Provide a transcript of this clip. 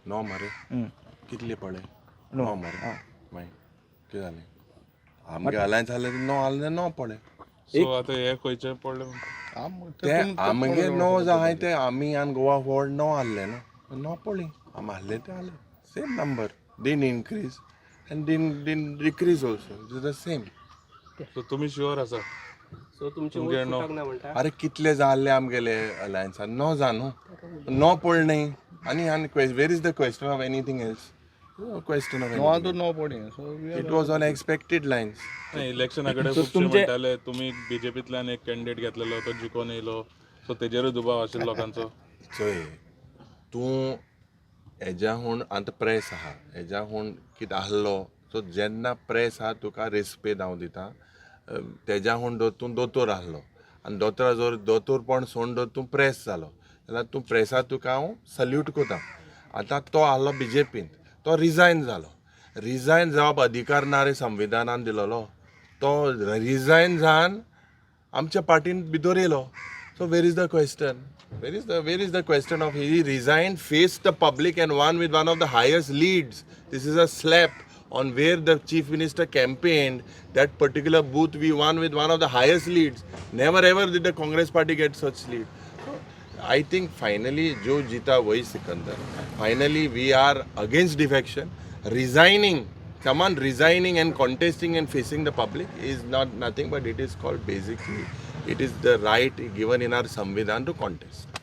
णव मरे. कितले पडले? णव मरे. मागीर कितें जालें? आमगे अलायन्स आहले, णव आहले, णव पडले. सो आतां हे खंयचे पडले? ते आमगे णव जाय, ते आमी आनी गोवा फॉरवर्ड णव आहले न्हू, णव पडली. आमी आहले ते आहले, same number, didn't increase and didn't decrease also, it is the same. So तुमी शुअर आसा? सो तुमचे तुमगे वोट णव. फुटाक ना म्हणटा? अरे, कितले जाल्ले आमगेले अलायन्सान? णव जा न्हू, णव पडले न्ही. आनी आनी where is the question of anything else, question of? णवांतूच णव पडली, so It was on expected lines. नाही, इलेक्शना कडेन खुबशे म्हणटाले, तुमी बीजेपींतल्यान एक कॅन्डिडेट घेतलेलो, तो जिखोन येयलो, सो तेजेरूय दुबाव आशिल्लो लोकांचो. चोय, तूं हेज्याहून आतां प्रेस आहा, हेज्याहून कितें आहलो. सो जेन्ना प्रेस आहा, तुका रेस्पेद हांव दिता. तेज्याहून तूं दोतोर आहलो आनी दोतोरा जर दोतोरपण सोडून जर तूं प्रेस जालो जाल्यार तूं प्रेसा, तुका हांव सल्यूट करता. आतां तो आहलो बीजेपींत, तो रिजायन जालो. रिजायन जावप अधिकार ना रे संविधानान दिलोलो. तो रिजायन जावन आमच्या पार्टीन भितर येयलो. So where is the question? Where is the question of he resign, face the public and won with one of the highest leads? This is a slap on where the chief minister campaigned. That particular booth we won with one of the highest leads. Never ever did the Congress party get such lead. So I think finally जो जीता वही Sikandar. Finally we are against defection. Resigning, someone resigning and contesting and facing the public is not nothing but it is called, basically it is the right given in our Samvidhan to contest.